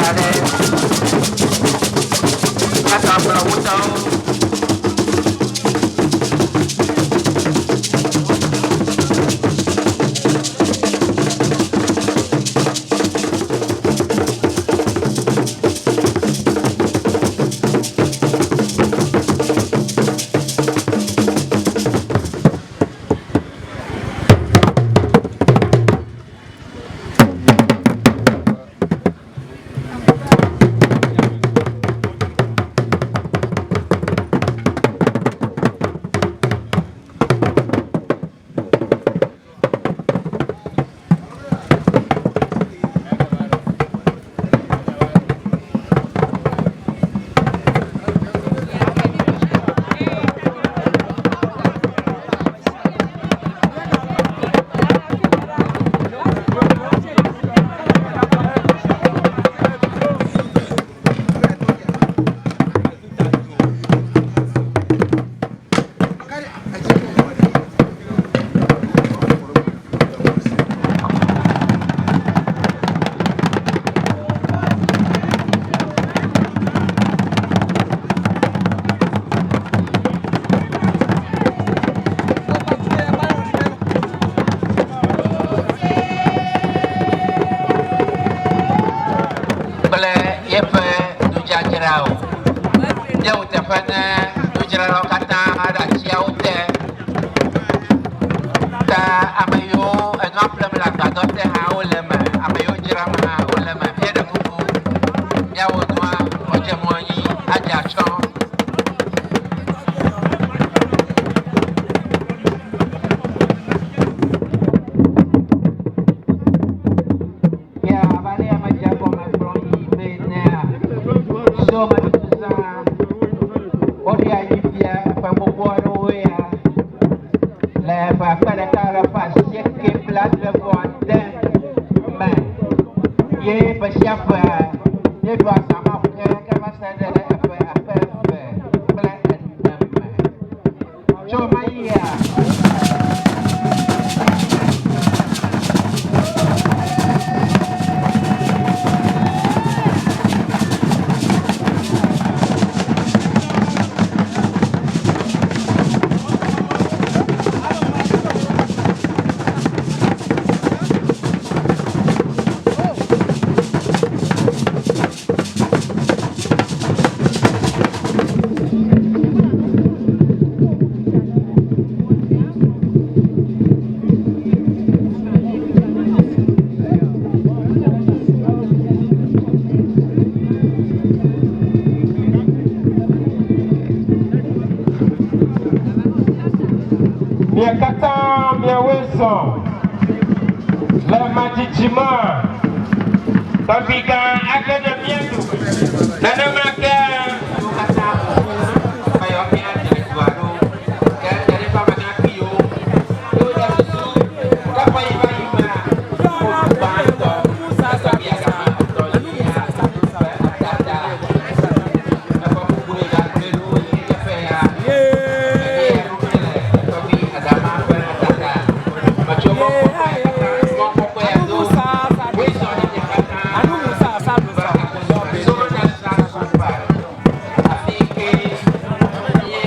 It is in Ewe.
aɖe. Míatɔ akplɔ wotɔwo. Kple yeƒe nudzadzrawo. Míewɔ teƒe ne nudzralawo katã ɖe atiawo te. Ta ame yiwo enua ƒlem le agbadɔ te hã wole eme, ame yiwo dzram hã wole eme. Míeɖe kuku míawɔ nua wòadze mɔ anyi adze atsyɔ. Ya abe ale ya medze egɔme gblɔ yi be enea, so metutu zã woɖi anyi fia eƒe gbogbo aɖewo ya le ƒe akpe ɖeka alafa asieke blaadre vɔ ade me ye ƒe sia ƒea míeɖua azã ma ke ke va se ɖe eƒe akpe eve kple ene me. Tso ma yia Mia katã miawoe zɔ le madzidzime tɔgbi gã aɖe ɖe mía dome. Nenema ke Wo katã ƒo ƒu be yewoa dze dua ɖo. Ke Tarifa amegãkpuiwo ye woɖe susu ɖe ƒe yi va yi mea, woɖu gbãtɔ le tɔgbia gama etɔ̃lia ƒe atata. Eƒe bubue gakplɔe ɖo yi teƒe ya. Enye ɖoɖoe le tɔgbui Adama ƒe atata. Metsɔ mɔkpɔkpɔe katã mɔkpɔkpɔe ya do woezɔ ɖe mia katã ƒe akɔsɔme. Zona Super. Afi ke nye